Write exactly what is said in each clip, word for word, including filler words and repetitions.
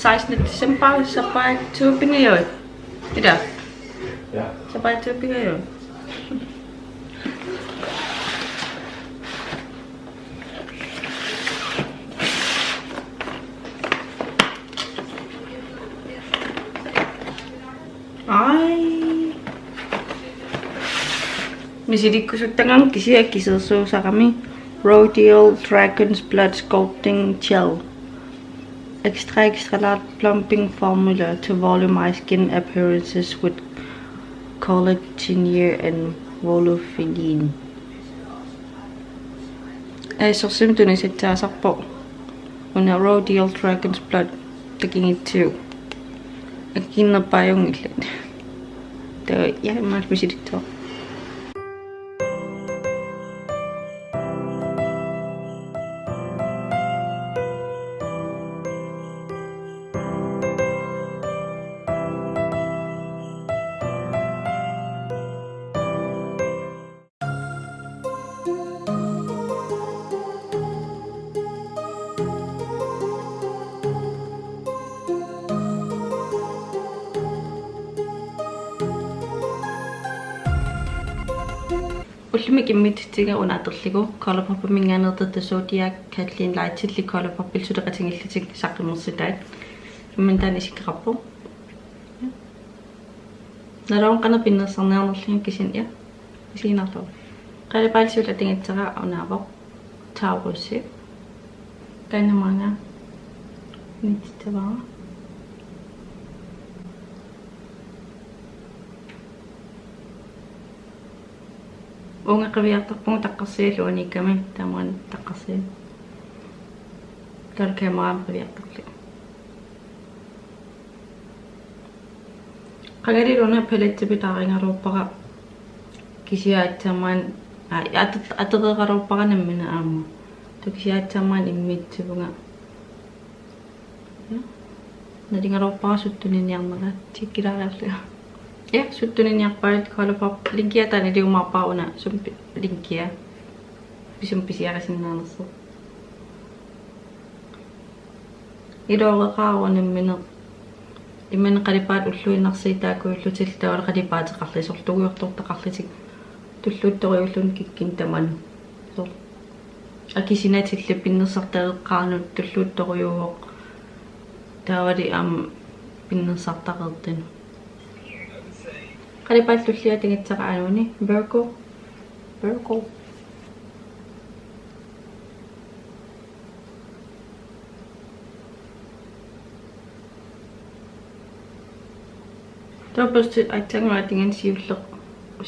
Seksten december, sapaatip-akunneri. Ida. Ja. Sapaatip-akunneri. Ai. Misilikkusuttagama kisianni kisersuusarami Rodial Dragon's Blood Sculpting Gel. Extra, extra large plumping formula to volumize skin appearances with collagen and volufiline. Ee, sorsum tunisassarpoq. Una Rodial Dragon's Blood takunngitsigu. Akikinnerpaajunngillat. Taava, ja, immaqa misilittoq. Ullumikkut immiussissutigaara una atorlugu, ColourPopiminngaanneersoq Zodiac Kathleen Lightillu ColourPopillu suleqatigiillutik saqqummersitaat. Imminut taanna isikkoqarpoq. Naluara qanoq pinnersarniarnerlunga kisianni, ja. Isiginnaarlugu. Qalipaallu siulleq atugassara unaavoq. Taurusi. Taanna maanga. Nittittavara. Uunga qiviartarpunga taqqarsiallu uaniikkami, taamaammat taqqarsiat. Taava kameraami qiviartarlunga. Qangali una palettipitaaringaluarpara kisianni aatsaat maani, aa, atu-, atueqaluarpara nammineq aamma. Taava kisianni aatsaat maani immiussivunga. Ja. Nalugaluarpara suttuniniarnera tikkilaariarlunga. Ja, suttuniniarpaat ColourPop linkia taanna iliumaarpara una sumut pi-, linkia. Pisumik pisiarisinnaanersoq. Iluareqaara nammineq. Imannak qalipaatit ulluinnarsiutaakujullutillu taavalu qalipaateqarlutik soorlu tungujortortaqarlutik. Tulluuttorujuulluni kikkunnut tamanut. Soorlu. Akisinatillu pinnersartaleqqaarnut tulluuttorujuuvoq. Taavalu aamma pinnersartaqartunut. Qalipaallu tullia atugassara aajuna Virgo. Virgo. Taava børsti aatsaannguaq atugassara siulleq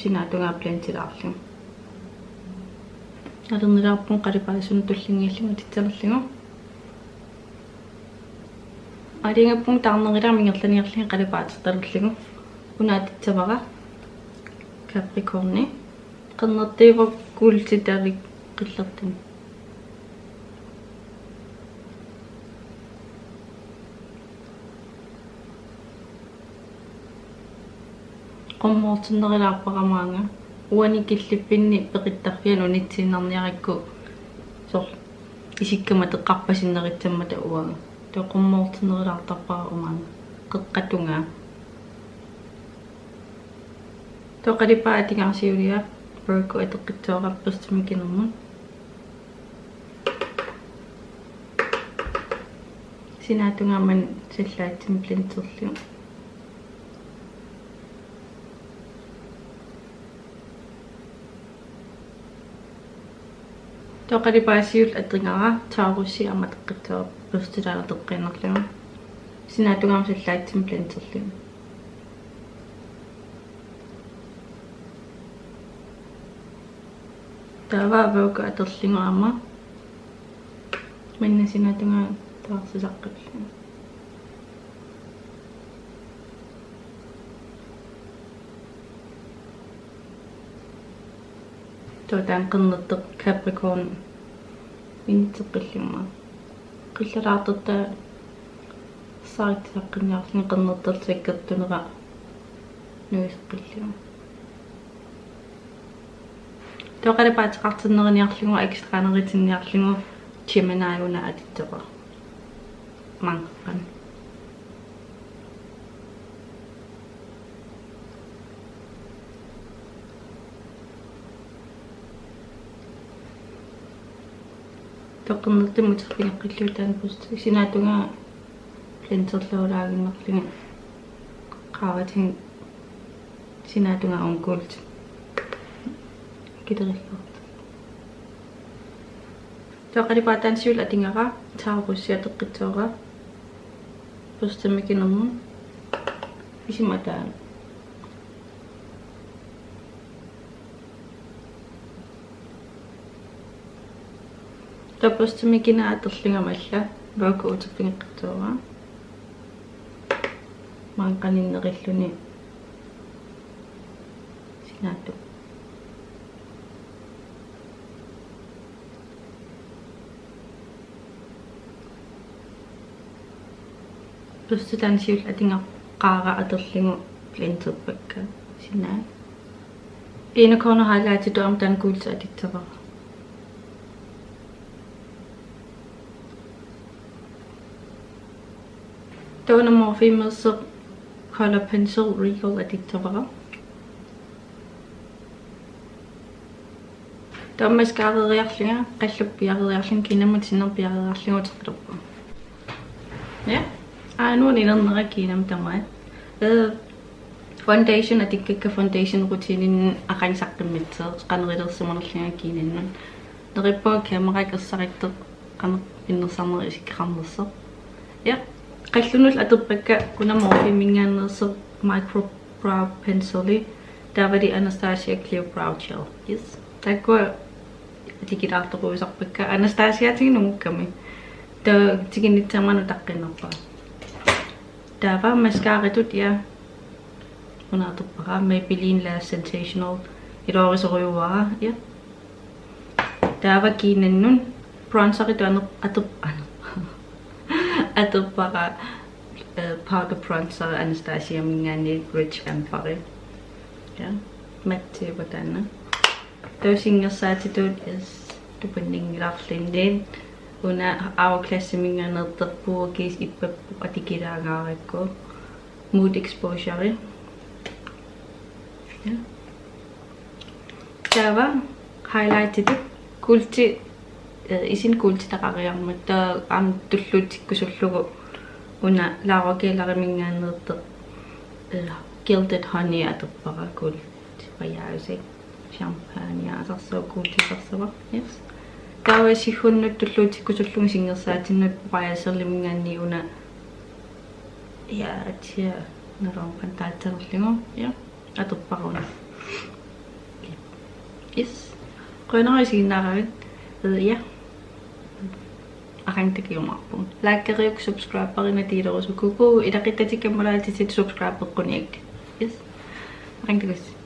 sinaata tungaa blendilaarlugu. Nalornilaarpunga qalipaasunut tullinnguullugu atussaanerlugu. Aalajangiuppunga taarnerulaarama ingerlaniarlunga qalipaatertalerlugu. Una atussavara Capricorni. Qernertuuvoq kuultitalik qillertun. Qummoortinnerulaarpara maanga. Uani killiffinni peqittarfiani unitsiinnarniarakku soorlu isikkama teqqarpasinnerussaammata uanga. Taava qummoortinnerulaartarpara uanga. Qeqqata tungaa. Taava qalipaat atugassara siulia Virgo atoqqissavara børstimik inermut. Sinaata tungaa maanna sallaatsimik blenderlugu. Taava qalipaat siulleq atugassara Taurusi aamma atoqqissavara børstilaartoqqinnerlugu. Sinaata tungaa maanna sallaatsimik blenderlugu. Taava Virgo atorlugu aamma. Maanna sinaata tungaa taarsisaqqillugu. Taava taanna qernertoq Capricorn inisseqqillugu. Qillalaartortaa saaritisaqqinniarlunga qernertorlu sakkortunera nuiseqqillugu. Taava qalipaateqartinneruniarlugu, ekstraanerutinniarlugu Gemini una atussavara. Maanna. Peqqernertumik uterfigeqqillugu taanna pusti. Sinaatungaa blenderluulaaginnarlunga qaavatigut sinaatungaa unkuulti. Kilerilluartoq. Taava qalipaataa taanna siulleq atugara, taava pusti ateqqissavara. Pusti mikinermut. Isima taanna. Taava pusti mikinera atorlunga aamma Roku uterfigeqqissavara. Maanga qaninnerilluni sinaatut. Pusti taanna siulleq atugara atorlugu blenderpakka sinaat. Inner corner highlightitut aamma taanna kuulti atussavara. Taava una Morphemeersoq color pencil Regal atussavara. Taava mascarariarlunga, qallup piareeriarlunga, kiinnamut sinnermut piareeriarlunga uteqqilerpunga. Ja. Aa, nuann' ilernera kiinnamut tamaat. Øh, foundation atukkakka, foundation rutinen aqagu saqqummiusseq, qanoq ilersimanerlunga kiinnannut. Neriuppunga kamera ersarittoq qanoq pinnersarnera isikkoqarnersoq. Ja. Qallunullu atorpakka una Morpheminngaanneersoq micro brow pencili. Taavalu Anastasia Clear Brow Gel. Yes. Taakkua tikulaartoruusarpakka. Anastasiatigut nungukkami. Taava tikinnittarmat utaqqinnerpara. Taava mascaratut, ja. Una atorpara Maybelline Lash Sensational. Iluarisorujuara, ja. Taava kiinnannut bronzeritut aner-, ator-, aner-, atorpara, øh, powder bronzer Anastasiaminngaanniit Rich Amberi. Ja, matte taanna. Taava singersaatitut, yes, tupanninngilarlunniit. Una Hourglassiminngaanneersoq puukiis ippappoq atukulaarukku. Mood Exposure. Ja. Taava highlightitut kuulti, øh, isinni kuultitaqariarmat, taava aamma tulluutikkusullugu una Laura Gelleriminngaanneersoq, øh, Gilded Honey atorpara, kuultipajaasaq. Champagne asarsuaq kuultisarsava. Yes. Taava siggunnut tulluutikkusullugu singersaatinnut Royal Jellyminngaanniit una. Ja, atia nalorpantaattalerlugu. Ja. Atorpara una. Yes. Qujanaq isiginnaaravit. Øh, ja. Aqagu takujumaarpugut. Likeriuk, subscriberiuk, tiilerusukkuku, ilaquttatit kammalaatitit subscribereqquniakkit. Yes. Aqagu takuss.